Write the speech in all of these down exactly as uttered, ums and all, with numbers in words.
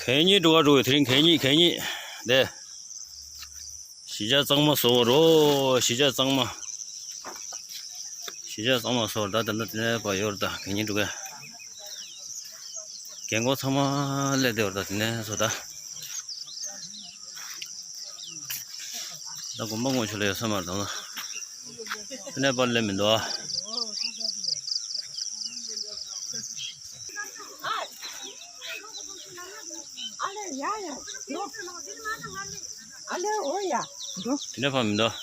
གད་སྙིགས་འགྲོ་ག་འགྲོ་གི། དེ་རིང་གད་སྙིགས་གད་སྙིགས་དེ། གཞིས་ཆགས་གཙང་མ་བཟོ་རོགས། གཞིས་ཆགས་གཙང་མ། གཞིས་ཆགས་གཙང་མ་བཟོ་རོགས། ད་ད་ད་དེ་ནས་ཕར་ཡོད་རེད། ད་གད་སྙིགས་འགྲོ་ག། རྒན་གོག་ཚང་མ་སླེབས་བསྡད་ཡོད་རེད། ད་དེ་ནས་བཟོ་ད། ད་དགོན་པ་ངོས་ཕྱོགས་ལ་ཡོད་ས་མ་རེད་ད། དེ་ནས་ཕར་སླེབས་མི་འདུག་ཨ། དེ་ནས་ཕར་མི་འདུག་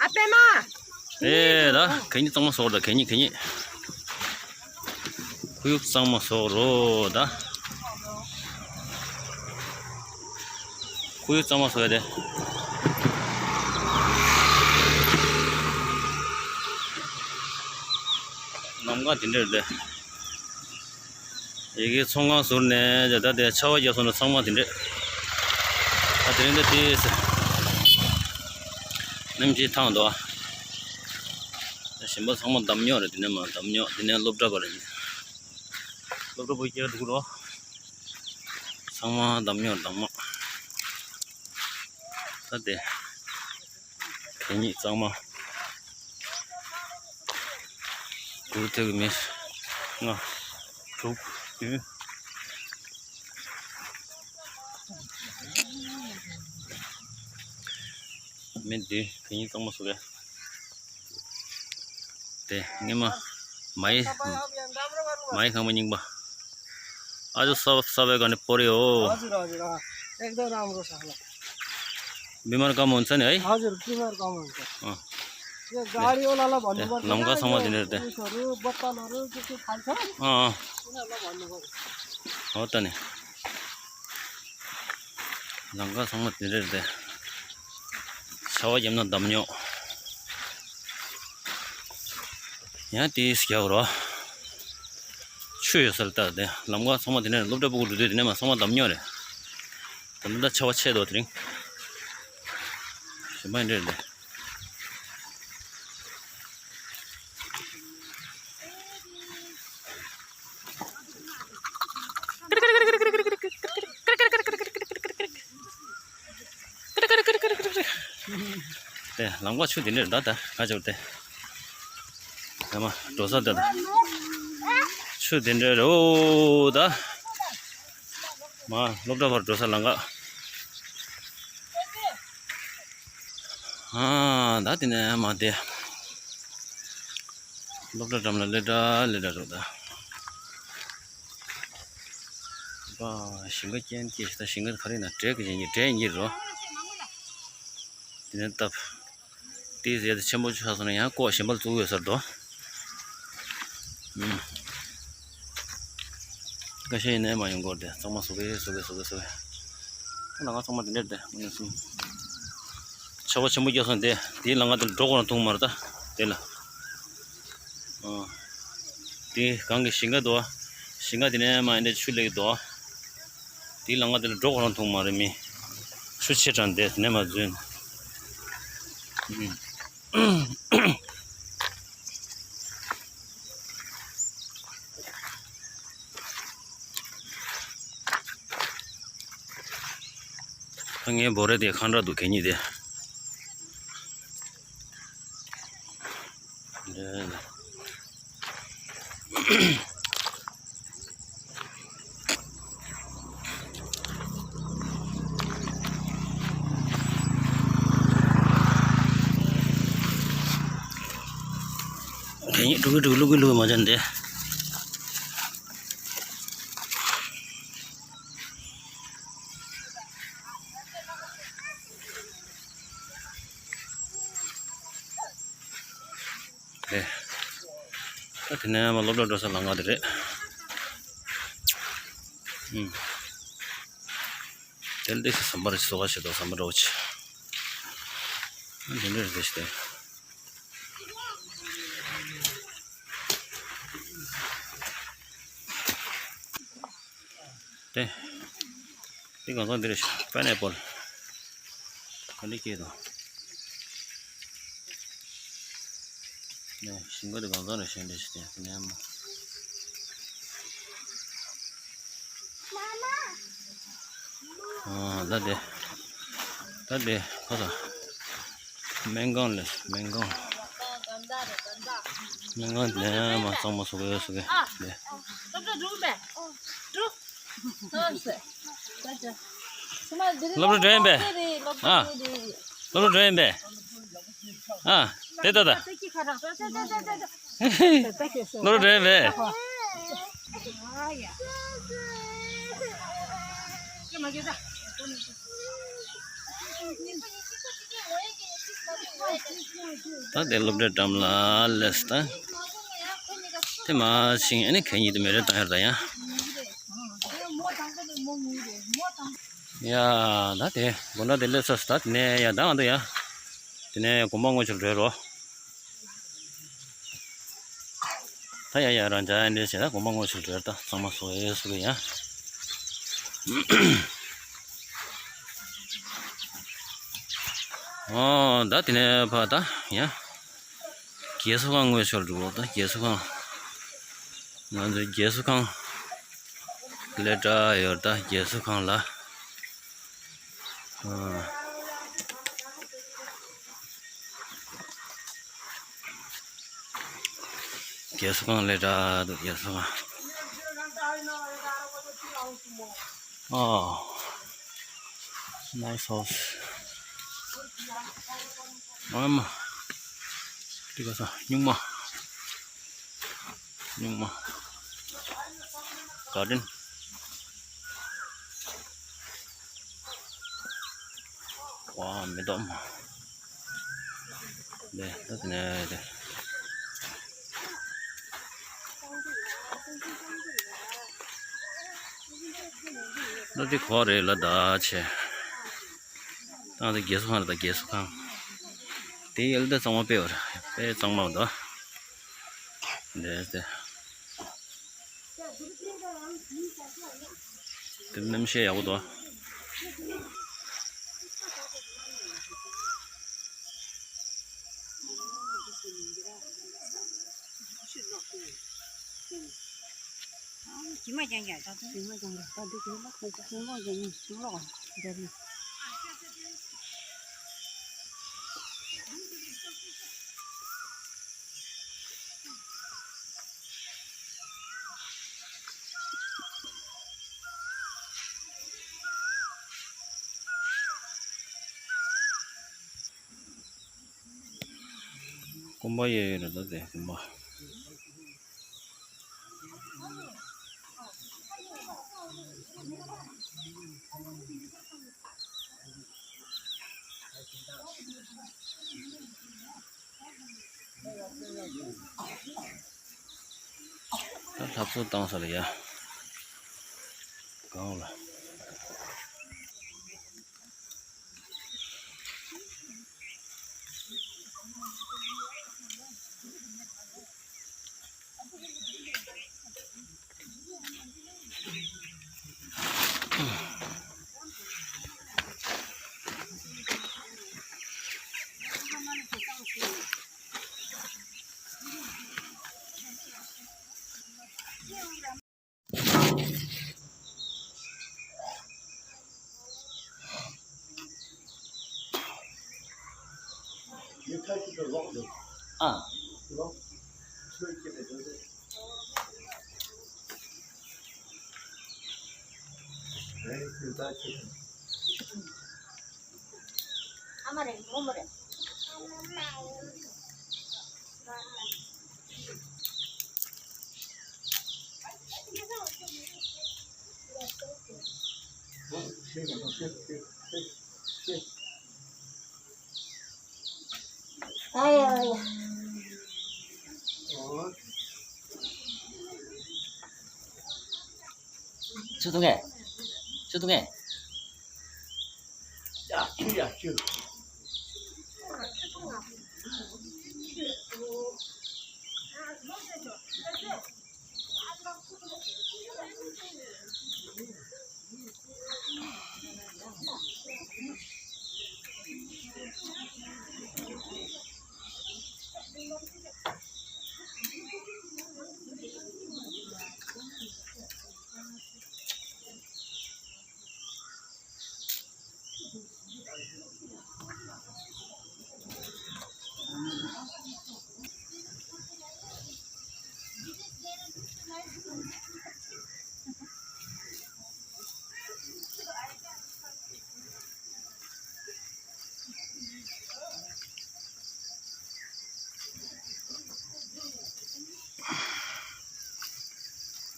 ཨ་པད་མ། ཨེ་ད་གད་སྙིགས་གཙང་མ་བཟོ་རོགས། ད་གད་སྙིགས་གད་སྙིགས། ཁོར་ཡུག་གཙང་མ་བཟོ་རོགས། ད་ཁོར་ཡུག་གཙང་མ་བཟོ་ཡ་དེ། ལམ་ཁ་དེ་འདྲ་རེད་དེ། ཡ་གི་ཚོང་ཁང་ཟུར་ནས་ད་དེ་ཆར་པ་བརྒྱབ་སོང་ན་ཚང་མ་དེ་འདྲས། ད་དེ་རིང་ད་དེ་ནམ་ཞིག་ཐང་འདུག་ཨ། ད་གཞན་པ་ཚང་མ་འདམ་རྙོག་རེད། དེ་ནས་མ་འདམ་རྙོག་དེ་ནས་སློབ་གྲྭ་པ་རེད། སློབ་གྲྭ་པ་སྐྱེལ་འགྲོ་གི་རོ། ཚང་མ་འདམ་རྙོག་འདམ་མ། ད་དེ། གད་སྙིགས་གཙང་མ། དགུ་ཐེག་མི་ལྔ་དྲུག་བདུན། མི་བདུན་གད་སྙིགས་གཙང་མ་བཟོ་གས། དེ་སྔོན་མ་མ་ཡི་མ་ཡི་ཁང་པ་རྙིང་པ། आज सब सबैको नि पर्यो हो। हजुर, हजुर, अँ, एकदम राम्रो छ ल। बिमार कम हुन्छ नि है? हजुर, बिमार कम हुन्छ। अँ। यो गाडीवालालाई भन्नुपर्छ क्या, लम्का सम्म यो दिने रे। पुलिसहरू, बत्तलहरू के के खान्छ, अँ, अँ। उनीहरूलाई भन्नुपर्छ। हो त नि। लम्का सम्म दिने रे। छावा यमना दमन्यो। यहाँ तीस क्या हो रहा? ཆུ་ཡོད་ས་ལ་ལྟ་སྟེ་ལམ་ཁ་ཚང་མ་དེ་ནས་སློབ་གྲྭ་ཕྲུ་གུ་འགྲོ་དུས་དེ་ནས་མ་ཚང་མ་འདམ་རྙོག་རེད། ད་ལྟ་ཆར་པ་ཆད་འདུག་དེ་རིང་། ཞིམ་པ་ཡིན་འདྲ་རེད། དེ་ལམ་ཁ་ཆུ་དེ་འདྲ་རེད་ད། ད་ག་ཅོར་དེ། ཨ་མ་འགྲོ་ས་དེ་ད། ཆུ་དེ་འདྲ་རེད་འོ་ད། མ་སློབ་གྲྭ་བར་འགྲོ་ས་ལམ་ཁ། ཨ་ད་དེ་ནས་མ་དེ། སློབ་གྲྭ་འགྲམ་ལ་ལེ་དྲ་ལེ་དྲ་འགྲོ་ད། པ་ཞིང་ཁ་རྐྱེན་སྐྱེས་ཤིག་ད་ཞིང་ཁ་ག་རེ་ན་འབྲས་ཀྱི་ཡིན་གྱི་འབྲས་ཡིན་གྱི་རོ། དེ་ནས་སྟབས། དེའི་ཟས་དེ་ཆེན་པོ་ཆགས་སོང་ན་ཡང་ལྐོག་ཞིམ་པ་བཙུགས་ཡོད་ཟེར་དོ། ཨུམ། ཁ་ཤས་ཡིན་ནའི་མ་ཡོང་གོ་དེ་གཙང་མ་བཟོ་གི་བཟོ་གི་བཟོ་གི་བཟོ་གི། ད་ང་ཚང་མ་དེ་འདྲ་དེ་ང་ཚོ་ཆར་པ་ཆེན་པོ་བརྒྱབ་སོང་དེ་དེའི་ལམ་ཁ་དེ་ལ་འགྲོ་དགོས་ན་ཐུག་མ་རེད་ད་དེ་ལ། ཨོ། དེ་གང་གི་ཞིང་ཁ་དོ། ཞིང་ཁ་དེ་ནས་མ་ཡིན་ཏེ་ཆུ་ལེགས་དོ། དེའི་ལམ་ཁ་དེ་ལ་འགྲོ་དགོས་རང་ཐུག་མ་རེད་མི། ཆུ་ཆེ་དྲགས་དེ་དེ་ནས་མ་འཛུལ། ངའི་བོ་རེ་དེ་ཁང་གྲགས་འདུག་གད་སྙིགས་དེ། གད་སྙིགས་དཀྲུག་གི་དཀྲུག་གི་བླུག་གི་བླུག་གི་མ་བྱན་ཏེ། ཨེ། ད་དེ་ནས་མ་སློབ་གྲྭ་འགྲོ་ས་ལམ་ཁ་དེ་རེད། ཨུམ། དེ་ལ་ཏོག་ཙམ་ཟམ་པ་རེ་བཟོ་ག་བྱེད་དོ། ཟམ་པ་འདྲ་བོ་ཅིག་དེ་འདྲ་རེད་ཤི་དེ། དེ། དེ་གང་ཚང་འདི་རེད་ཤག་པན་ཨེ་པལ། ག་འདྲ་སྐྱེས་དང་། ནས་ཞིང་ཁ་དེ་གང་ཚང་རེད་ཤག་འདི་ཞིག་དེ་ནས་མ། ཨ། ད་དེ། ད་དེ་ཁོ་ཚོ་སྨན་ཁང་ལས་སྨན་ཁང་། སྨན་ཁང་དེ་མ་གཙང་མ་བཟོ་གི་ཡོད་བཟོ་གི་དེ། སློབ་གྲྭ་འགྲོ་ཡིན་པས། ཨ། སློབ་གྲྭ་འགྲོ་ཡིན་པས། ཨ། དེ་ལྟ་ད། སློབ་གྲྭ་འགྲོ་ཡིན་པས། ད་དེ་སློབ་གྲྭའི་འགྲམ་ལ་སླེབས་ད། དེ་མ་ཕྱིན་ཨ་ནི་གད་སྙིགས་དེ་མེ་རེ་བཏང་ཡར་ད་ཡ། ཡ། ད་དེ་དགོང་དག་དེ་སླེབས་ཚར་ད། དེ་ནས་ཡ་ད་ང་ཚོ་ཡ། དེ་ནས་དགོན་པ་ངོ་ཕྱིར་འགྲོ་རོགས། ད་ཡ་ཡ་རང་འཇགས་ཡ་འདྲ་བྱས་ན་དགོན་པ་ངོ་ཕྱིར་འགྲོ་ཡ། ད་གཙང་མ་བཟོ་ཡས་བཟོ་གི་ཡ། ཨོ། ད་དེ་ནས་ཕར་ད་ཡ། རྒས་གསོ་ཁང་ངོས་ཕྱོགས་འགྲོ། ད་རྒས་གསོ་ཁང་། ང་ཚོའི་རྒས་གསོ་ཁང་སླེབས་ཡོད། ད་རྒས་གསོ་ཁང་ལ། ཨ། རྒས་གསོ་ཁང་སླེབས་འདུག་རྒས་གསོ་ཁང་། ཨ། Nice house. ཨ་མ། འདི་ག་ས་སྨྱུག་མ། སྨྱུག་མ། གར་ཌེན། ཝ། མེ་ཏོག་མ། ལེ་ད་དེ་ནས་དེ། ད་དེ་ཁོ་རེད་ལ་ད་ཆེ། ད་དེ་རྒས་གསོ་ཁང་རེད། ད་རྒས་གསོ་ཁང་། དེ་ཡལ་ད་གཙང་མ་དཔེ་བར་དཔེ་གཙང་མ་འདུག་དེ་དེ། དེ་གནམ་གཤིས་ཡག་པོ་འདུག་ཇི་མ་ཀྱང་ཀྱང་ད་དུང་ཇི་མ་ཀྱང་ཀྱང་ད་དུང་ཇི་མ་ཀྱང་ཀྱང་ཇི་མ་ཀྱང་ཀྱང་ཇི་མ་ཀྱང་ཀྱང་། དགོན་པ་ཡོད་ཡོད་རེད་ད་དེ་དགོན་པ། ད་ལྷ་གསོལ་བཏང་ས་ལ་ཡ། གང་ལ། ཆུ་འཐུང་ངེ། ཆུ་འཐུང་ངེ། ཡ་ཆུ་ཡ་ཆུ།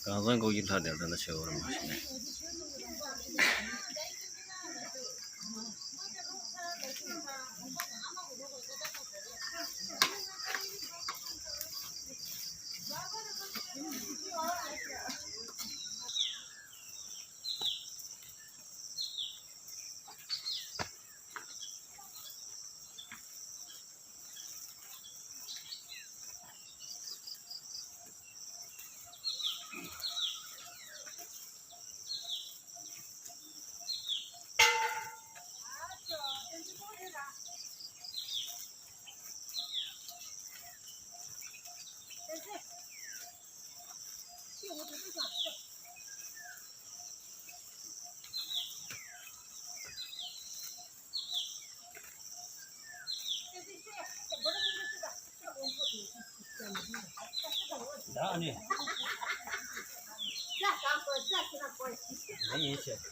གང་ཚང་ཀོ་ཀི་ལྷ་དེ་ལྟ་ན་ཆེ་བོ་ར་མ་ཤེས་ནས། ད་ཨ་ནི། ང་ཡིན་ཟེར།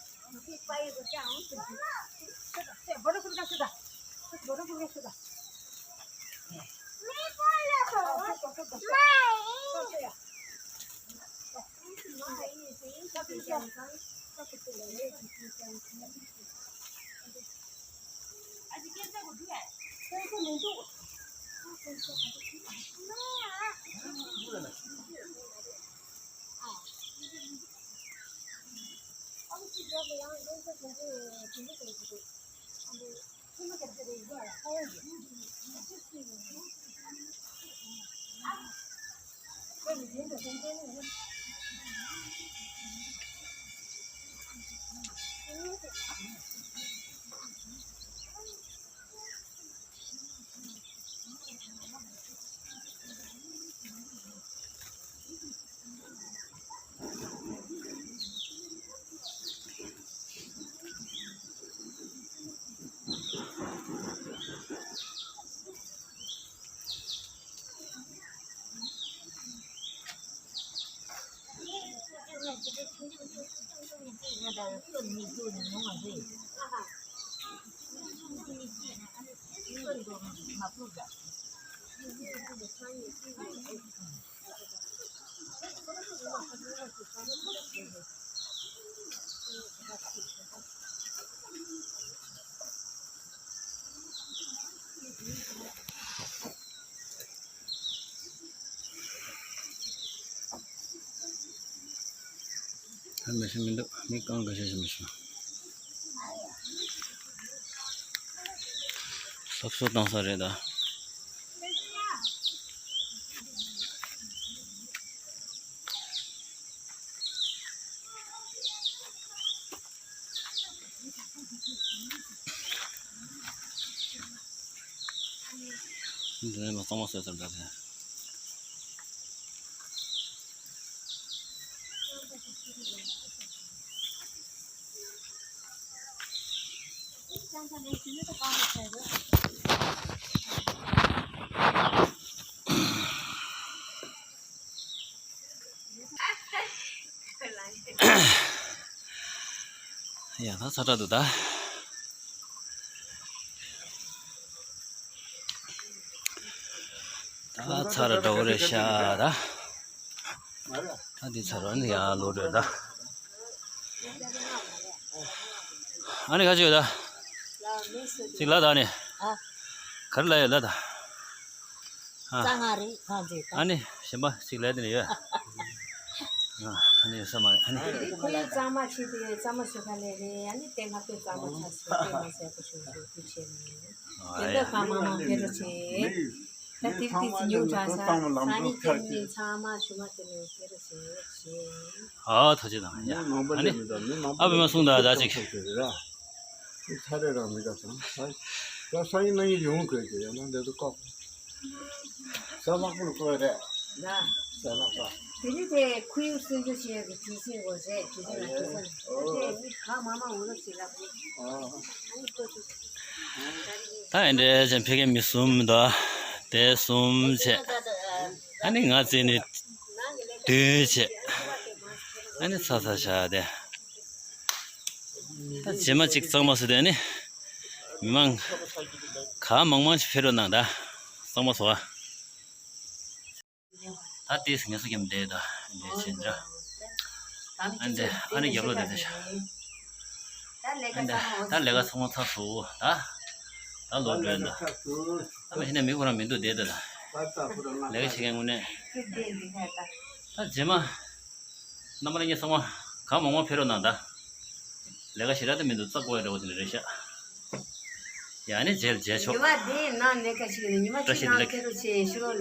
ཨ་མི་ཤི་མི་འདུག་མི་གང་ག་ཤེས་ཤེས་མི་ཤེས། སློབ་གསོ་བཏང་ས་རེད་ད། འདི་ནས་མ་གཙང་མ་བཟོས་ཚར་འདྲ་ཟེར། ཡ་ད་ཚ་དྲག་འདུག་ད། ད་ཚ་ར་འདྲ་བོ་རེད་ཤག་ད། ད་འདི་ཚ་ར་ནི་ཡ་ལོ་འདྲ་ད། ཨ་ནི་ག་ཅི་ཡོད་ད། ཅིག་ལ་ད་ནི། ག་རེ་ལ་ཡོད་ལ་ད། ཨ། རྩ་ང་རེད་ཁང་ཚེ་ད། ཨ་ནི་གཞན་པ་ཞིག་ལས་དེ་ནས་ཡོད། ཨ་ནི་ཡོད་ས་མ་རེད་ཨ་ནི། དེ་རིང་ཁོའི་གཙང་མ་ཆེ་དེ་གཙང་མ་བཟོ་ག་ལས་རེད། ཨ་ནི་དེ་ང་ཚོའི་གཙང་མ་ཆ་སོ་དེ་མ་ཟད་པ་ཞུ་ཞུ་དུ་བྱས་ནས་དེ་འདྲ་གང་མང་མང་ཕེ་རོ་བྱས། ད་དེ་དེ་ཉུང་དྲགས་ས་ས་ནི་དེ་ནི་ཚང་མ་ཞུ་མ་དེ་ནས་ཕེ་རོ་བྱས་བྱས། ཨ་ཐུགས་རྗེ་གནང་ཡ། ཨ་ནི་ཨ་བི་མ་གསུང་ད་ད་ཅིག་ཚ་རེ་རང་མི་འདྲ་དང་། ད་སང་ཉིན་གནངས་ཉིན་ཡོང་དགོས་ཀྱི་ཡོད་ན་འདི་ཚོ་བཀག་ས་ལྷག་པོར་བཀོད་རེད། ན། ས་ལྷག་པ། དེ་རིང་དེ་ཁུ་ཡུ་སུན་ཏུ་ཞེས་ཀྱི་དུས་ཚིགས་འོ་རེད། དུས་ཚིགས་ལ་དུས་ཚིགས་ལ་དེ་མི་གང་མང་མང་འོ་རོགས་ཞིག་ལབ་ནས་ཨ་ནི་བཀོད་ཚུགས། ད་ཨེ་འདྲས་ཅན་ཕ་གི་མི་གསུམ་དང་དེ་གསུམ་བྱས། ཨ་ནི་ང་བཙལ་ནས་བདུན་བྱས། ཨ་ནི་ཚ་ཚ་བྱ་དེ། ད་རྗེས་མ་གཅིག་གཙང་མ་བཟོས་དེ་ནི་མི་མང་ག་མང་མང་ཞིག་ཕེབས་རོགས་གནང་ད། གཙང་མ་བཟོ་བ། ད་ལྟའི་ངལ་གསོ་རྒྱབ་བསྡད་ད་འདྲས་བྱས་འདྲ། ཨ་འདི་ཨ་ནི་རྒྱབ་ལོགས་དེ་དེ་ཤ། ཨ་འདི་ད་ལས་ཀ་ཚང་མ་ཚར་སོང་ད། ད་ལོག་འགྲོ་ཡིན་ད། ད་མ་གཞི་ནས་མི་ཁོ་རང་མི་འདུག་བསྡད་དེ་ད། ལས་ཀ་བྱེད་མཁན་དངོས་གནས། ད་རྗེས་མ། རྣམ་པ་ལྷན་རྒྱས་ཚང་མ་གང་མང་མང་ཕེབས་རོགས་གནང་ད། ལས་ཀ་ཞེ་དྲག་ཏུ་མི་འདུག་རྩ་དགོས་ཡ་འདྲ་བོ་དེ་འདྲ་རེད་ཤག་ཡ་ནི་མཇལ་མཇལ་ཆོག་ཉི་མ་དེའི་ནང་ལས་ཀ་བྱེད་ཀྱི་ཉི་མ་བཀྲ་ཤིས་བདེ་ལེགས། ཁྱེད་རུ་ཆེ་ཤོས།